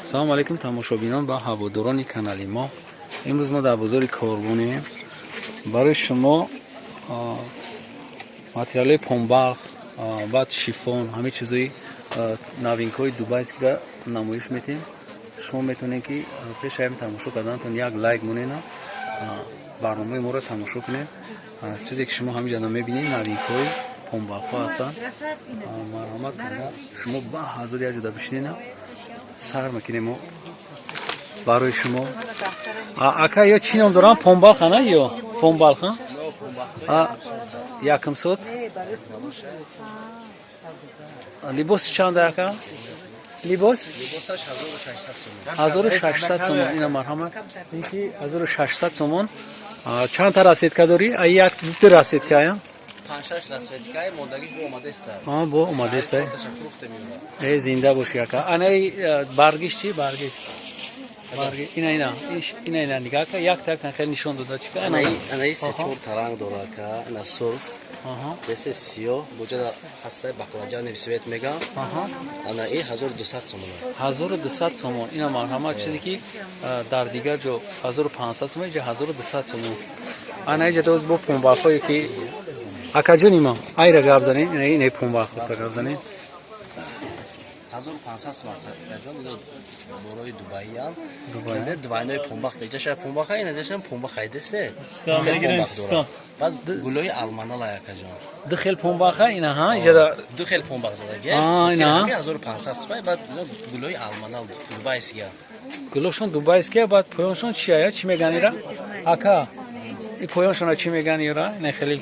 Салому алайкум, тамошобинон ва ҳаводорони канали мо. Имрӯз мо дар бозори Корбонем. Барои шумо материалҳои помбалх, баъд шифон, ҳамаи чизҳои новинкаҳои дубайскиро намоиш метиҳем. Шумо метавонед, ки пеш ҳами тамошо карданатон як лайк монена, барномаи моро тамошо кунед. Чизе ки шумо ҳаминҷа мебинед, новинкаҳои помбалхҳо ҳастанд. Марҳамат карда, шумо ба ҳазор як ҷода бишинена, сар мекунем мо барои шумо. Ака, ё чӣ ном дорам? Помбалха на, ё помбалха якм сот либос чанда, ака, либос? 1600 сомон. Ина, марҳамат, ин ки 1600 сомон. Чандта расцветка дорӣ? Як ду расцветка я? Бо омадеста. Э, зинда боши, ака. Анаи баргиш чи? Баргиш, ина, ина, ина, ина, нига, ака, якта якта хеле нишон дода чи. Анаи се чор таранг дора, ака. Ина сурх, десе сиёҳ, буҷада ҳастаи баклажани цвет мегам. Ана и 1200 сомон. 1200 сомон. Ина, марҳамат, чизе ки дар дигар ҷо 1500 сомон, иҷа 1200 сомон. Ана иҷа доз бо помбалхое ки, акаҷони ма, айра гап занед, ина, инаи помбалхота гап занед. 1500 сомон, акаҷон, борои дубайян, двойной помбах. Иҷаша помбаха, ина ҷашам помбаха, десе помбах дора. Баъд гулои алманала, акаҷон. Ду хел помбаха ина, ҳа, иҷада. Ду хел помбах задаги. Ина 1500 сомон, баъд гулои алманал дубайския. Гулошон дубайския, баъд поёншон чия, чӣ меган ира, ака? И поёншона чӣ меган ира? Ина хеле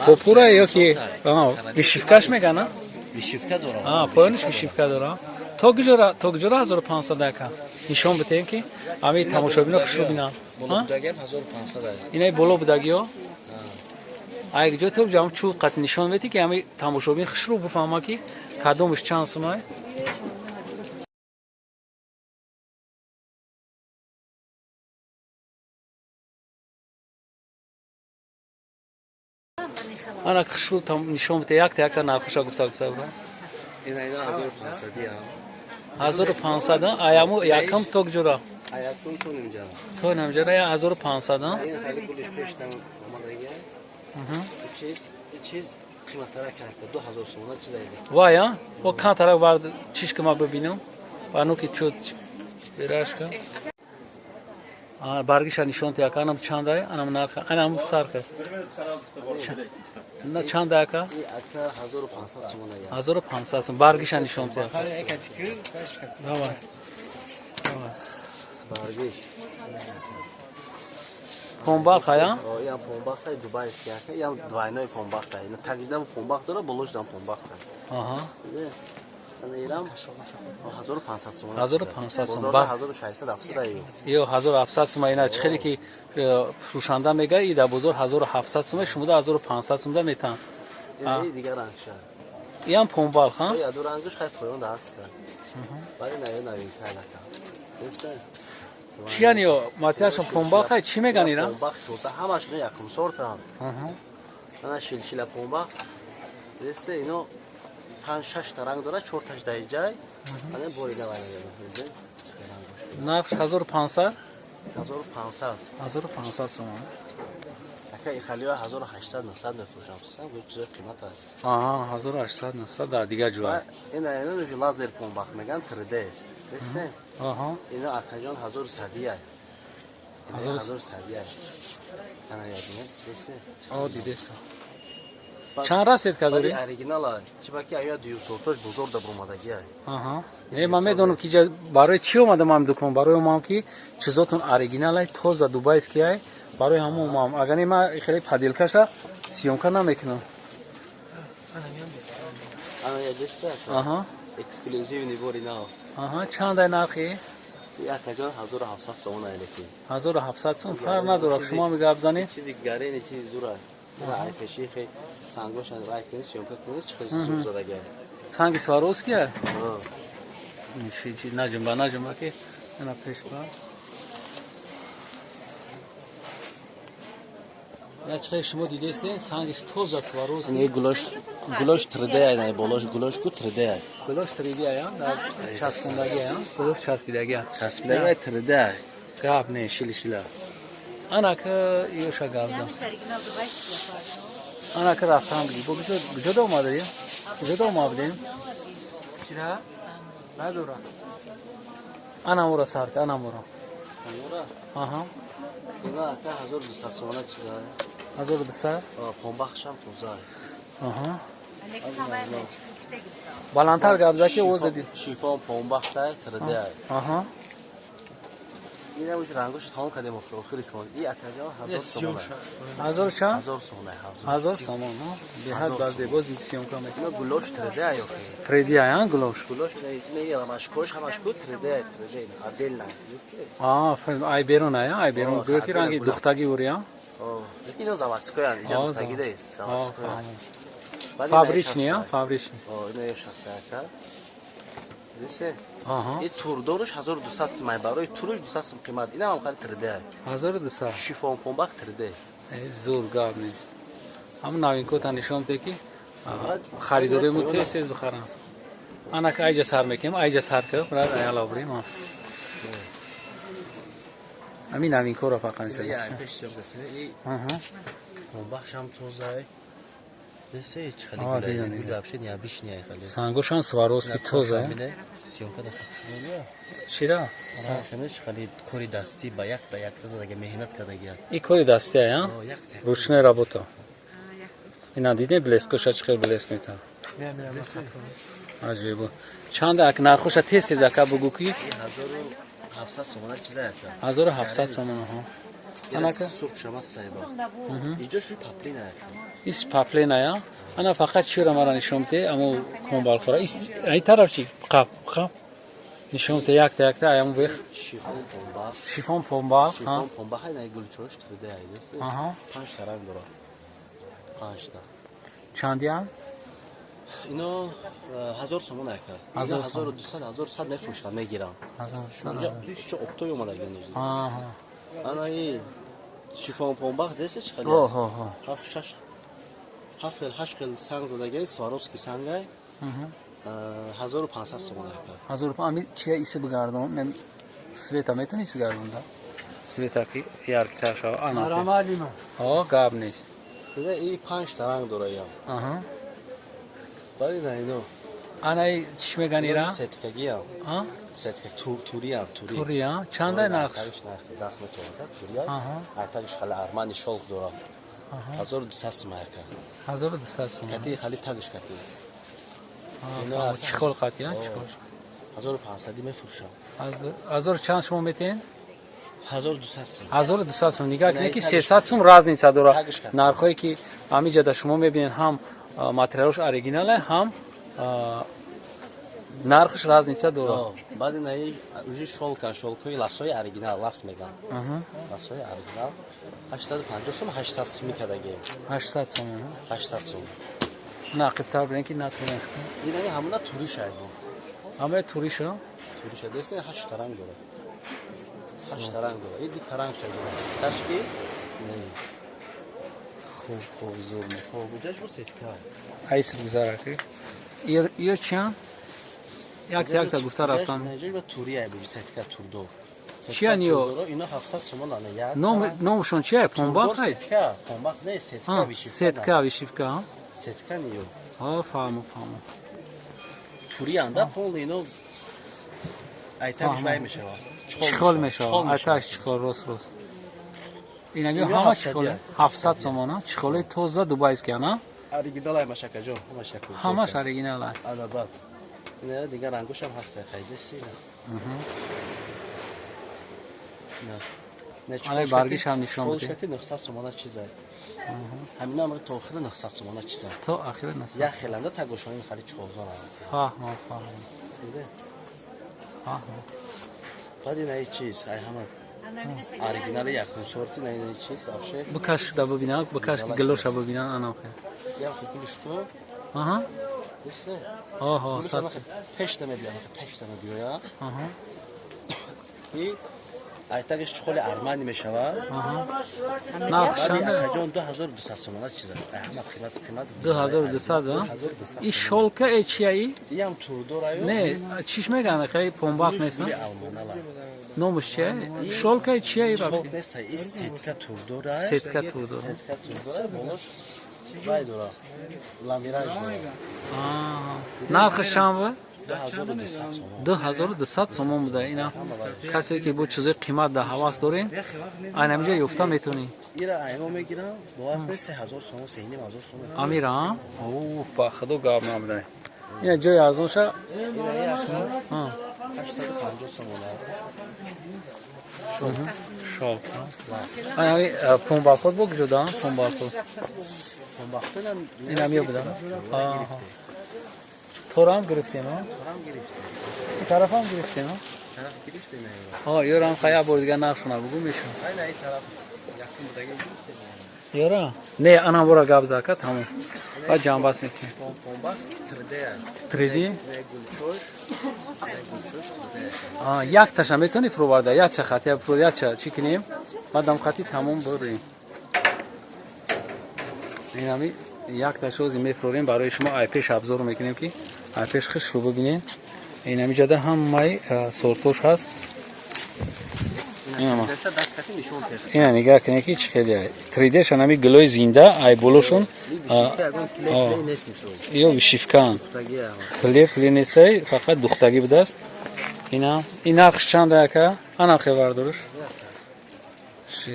попура ё ки вышивкаш мегана? Вышивка дора. Поёнаш вышивка дора. То куҷора, то куҷора 1500, ака? Нишон битем, ки ҳамаи тамошобино хушрӯ бинанд. Боло будагиам 1500. Инаи боло будагиё ай ҷо то ҷам чӯ қат нишон метӣ, ки ҳамаи тамошобин хушрӯ бифаҳма, ки кадомаш чанд сумай. Ана, хушрӯ нишон бите, якта якта нархуша гуфта гуфта бура. Ина 1500. 1500. Аяму якам то куҷора? Аякум то нимҷара. То нимҷара 1500. Ин хеле пулиш пештам омадагия. Чиз қиматтара карда, 2000 сомона чиз айда. Вай, а о кантара бар чиш ки ма бибинам ва ну ки чуд берашка. Баргиша нишон ти, ака. Анам чандай? Анам нарха, анам сарка на чанда, ака? Ака, 1500 сомона. 1500 сом. Баргиша нишон ти, ака. Давай, давай. Баргиш. Помбалха я? Я помбалха дубайский, ака, я двойной помбалха. Ина тагидам помбах дора, болошдам помбалха. Аҳа. Ана ирам 1500 сомон. 1500 сом. Бозорда 1600, 700 аю. Ё 1700 сом. Ина чӣ хеле ки фурӯшанда мега, и дар бозор 1700 сом, шумода 1500 сомда метаҳанд. Ин дигар рангша. Иам помбалха? Я ду рангш хай поён да ҳаст. Баъд ина ё навинка, ака. Чиян ё материалшон помбалха, чӣ меган ира? Помбах тота, ҳамаш ина якум сортам. Ана шилшила помбах. Десе ино панҷ шаш та ранг дора, чорташ даиҷай. Ана бори навай. Нарх 1500? 1500. 1500 сомон. Ака, ихалиё 1800, 900 мефурӯшам. Сасан гӯй, чизои қимат аст. Аҳа, 1800, 900 дар дигар ҷой. Ина ина лазер помбах меган, 3D. Десе? Аҳа. Ина, акаҷон, 1100 ай. 1100 ай. Ана ядине, десе? О, дидеса. Чанд расцветка дорӣ? Оригинала. Чи баки ая дуюм сортош бозор да буромадаги ай. Аҳа. Не, ман медонам, ки барои чӣ омадам ам дукон, барои омадам, ки чизотон оригинал ай, тоза дубайский ай, барои ҳамон омадам. Агар не, ман хеле подделкаша съёмка намекунам. Ана я десе? Аҳа. Эксклюзивный бори нав. Аҳа, чанд ай нархи? Акаҷон, 1700 сомон айлеки. 1700 сом, фарқ надорад, шумо мегап занед. Чизи гарени, чизи зура. Ай пеши хе сангошан рай кунед, съёмка кунед, чӣ хел зур задаги. Санги Сваровски? Наҷумба, наҷумба, ки ана пеш ба. Ина чӣ шумо дидестен, сангиш тоза Сваровски. Ин гулош, гулош 3D ай, най болош гулош ку 3D ай. Гулош 3D ай, дар часпондаги ай, гулош часпидаги ай. Часпидаги ай, 3D ай. Гап не. Шили шила. Анака ёша гапда. Анака рафтан бо куҷо, куҷо да омадаем? Куҷо да омадем? Чира? Надора. Анамура сар ка, анамура. Анамура? Аҳа. Ина ака 1200 сомона чиза. 1200? Помбахшам тоза. Аҳа. Баландтар гап зад, ки овоз дадӣ. Шифон помбахтай, 3D ай. Аҳа. Ина уж рангош тамом кардем, охириш мон. И акаҷон 1000 сомона. 1000 чанд? 1000 сомона, 1000 сомон, беҳад базебо съёмка мекунад. Ина гулош 3D ай охи. 3D ай, гулош. Гулош не, рамашкош ҳамаш ку 3D ай, 3D отдельно. А, ай берун ай, ай берун. Гӯё ки ранги духтаги ури, а? Ино заводской ан, иҷа духтаги нест, заводской. Фабричный, а? Фабричный. О, ина ёш ака. Дисе? Аҳа. И турдорш 1200 сум ай, барои туруш 200 сум қимат. Ина ҳам хали 3D ай. 1200. Шифон помбах 3D. Э, зур, гап нест. Ҳамун новинкота нишон бите, ки харидорои мо тез тез бихаранд. Анака айҷа сар мекунем, айҷа сар ка, брат, аяла бирем. Ҳамин новинкоро фақат нишон. Аҳа. Помбахшам тоза ай. Десе чӣ хали гул, гул вообще необычный ай хали. Сангошам Сваровски тоза. Съёмка да хушмония. Чира? Санг чӣ хали кори дастӣ, ба якта якта задага, меҳнат кардаги. И кори дастӣ ай, а? Ручная работа. Ина дидем, блескоша чӣ хел блеск метавад. Аҷиб. Чанд ак нархоша, тез тез ака бугӯ ки. 1700 сомона чиза ака. 1700 сомона, ҳо. Анака сурх шама сайба. Инҷо шу паплина ака. Ис паплина я? Ана фақат чиро мара нишон бите, амо комбалхора. Ис ай тараф чи? Қап, қап. Нишон бите якта якта аяму бех. Шифон помбах. Шифон помбах, ҳа. Шифон помбах ай, най гулчош 3D ай, нест? Аҳа. Панҷ та ранг дора. Панҷ та. Чандиян? Ино 1000 сомон ака. 1200, 1100 мефурӯшам, мегирам. 1100. Чо оптой омадаги. Аҳа. Ана и шифон помбах десе чӣ хали? Оҳо, ҳо. Ҳафт, шаш, ҳафт хел, ҳашт хел санг задагай, Сваровски сангай. 1500 сомон ака. 1500. Ами чия иси бигардон? Света метавонӣ иси гардонда? Света ки яркитар шава. Ана. Марамалино. О, гап нест. И панҷ та ранг дора ям. Аҳа. Баъд ина ино. Ана чӣ меган ира? Сеткагиам. А? Сетка туриам, тури. Тури, а? Чандай нарх? Нарх даст метавонад, тури. Айтагиш хали армани шолк дора. 1200 сум ака. 1200 сум. Кати хали тагиш кати. Чихол қати, а? Чихол. 1500 мефурӯшам. 1000 чанд шумо метиҳед? 1200 сум. 1200 сум. Нигоҳ кунед, ки 300 сум разница дора. Нархҳое ки ҳамиҷа да шумо мебинед, ҳам материалош оригинале, ҳам нархш разница дора. Баъд инаи уже шолка, шолкои ласои оригинал, лас меган. Ласои оригинал 850 сум, 800 суми кадаги. 800 сум. 800 сум. На ақибтар бирен, ки натонем. Инаи ҳамуна туриш ай бу. Ҳамаи туриша? Туриша десен, ҳашт таранг дора. Ҳашт таранг дора. И ди таранг ша дора. Сташки. Хуб, хуб, зур. Хуб, уҷаш бу сетка. Айс гузара ки. Ё чиан? Як якта гуфта рафтан. Неҷош ба тури ай бу, сетка турдор. Чия ниё? Ино 700 сомон ана як. Ном, номшон чия? Помбах ай? Сетка, помбах не, сетка вишивка. Сетка вишивка, Сетка ниё. А, фаҳму, фаҳму. Тури анда полный ино айтагиш вай мешавад. Чихол мешавад. Айтагиш чихол, рост, рост. Инами ҳама чихоле 700 сомона, чихолои тоза дубайский, ана? Оригинал ай, машакаҷон, ҳамаш як. Ҳамаш оригинал ай. Ана баъд. Ина дигар рангошам ҳаст, хайдеси. На. Ана баргишам нишон бите. Чихолш 900 сомона чизай. Ҳамина ҳам то охири 900 сомона чиза. То охири 900. Як хеланда тагошони хали чолдор. Фаҳмам, фаҳмам. Фаҳмам. Баъд ина чиз, ай ҳама оригинали якум сорти, на ина чиз вообще. Бикаш да бибинам, бикаш ки гилоша бибинам, ана хе. Як гулиш ку. Аҳа. Десте? Оҳо, сад пешта мебиям, пешта мебиёя. Аҳа. И Айтагиш чехоли Армани мешавад. Нарх Баъди чанд? Акаҷон, 2200 сомона чиза. Ҳама қимат, қимат. 2200, а? 2200. И шёлка э чияи? Иам турдораю. Не, чиш меган, хай помбақ нест? Гули алмонала. Номаш чия? Шёлка чияи? Шёлк Вообще? нест, и сетка турдора. Сетка турдора. Сетка турдора, болош вай дора. Ламираж дора. Нархаш чанд буд? 2200 сомон. 2200 сомон буда. Ина касе ки бо чизои қимат дар ҳавас дорен, айнамиҷа ёфта метавонӣ. Ира аймо мегирам, бовар кунед, 3000 сомон, 3500 сомон. Амира, уф, ба худо, гап набуда. Ина ҷои арзонша. Ина 850 сомона. Шёлк. Ами помбақот бо куҷо да помбақот? Помбахтонам. Инам ё буда. Торам гирифтем, а? Торам гирифтем. Ин тарафам гирифтем, а? Тараф гирифтем. А, ёрам хая бор дига нархшона бугу мешам. Айна ин тараф якум будаги гирифтем. Ёра? Не, анам бора гап зака, тамом. Ба ҷамбас мекунем. Помбах 3D. 3D? Не, гулчош. Не, гулчош 3D. А, як таша метавонӣ фуроварда, якча хати фур, якча чӣ кунем? Баъдам хати тамом бурем. Инами як ташози мефурорем барои шумо, ай пеш обзор мекунем, ки ай пеш хушрӯ бибинем. Инами ҷада ҳамаи сортош ҳаст. Ина нигаҳ кунед, ки чӣ хеле 3D-ша, нами гулои зинда ай болошон ё вышивкаанд. Клей плей нестай, фақат духтагӣ будааст. Ина ин нархш чанда, ака? Ана хевардорш.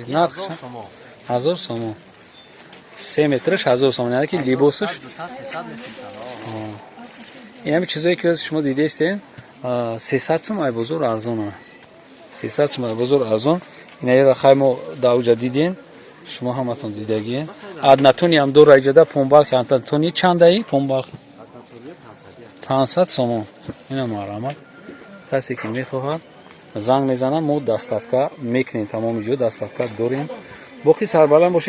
Нарх 1000 сомон. 3 метраш 1000 сомон, яъне ки либосаш. Инами чизое ки шумо дидестен, 300 сум, ай бозор арзон, 300 сум, ай бозор арзон. Ина хай мо дауҷа дидем, шумо ҳаматон дидагиен. Однотонный ҳам дора иҷода помбалки однотонный. Чандаи помбалк? 500 сомон. Ина марҳамат, касе ки мехоҳад, занг мезанам, мо доставка мекунем, тамоми ҷо доставка дорем. Боқӣ сарбаланд бошед.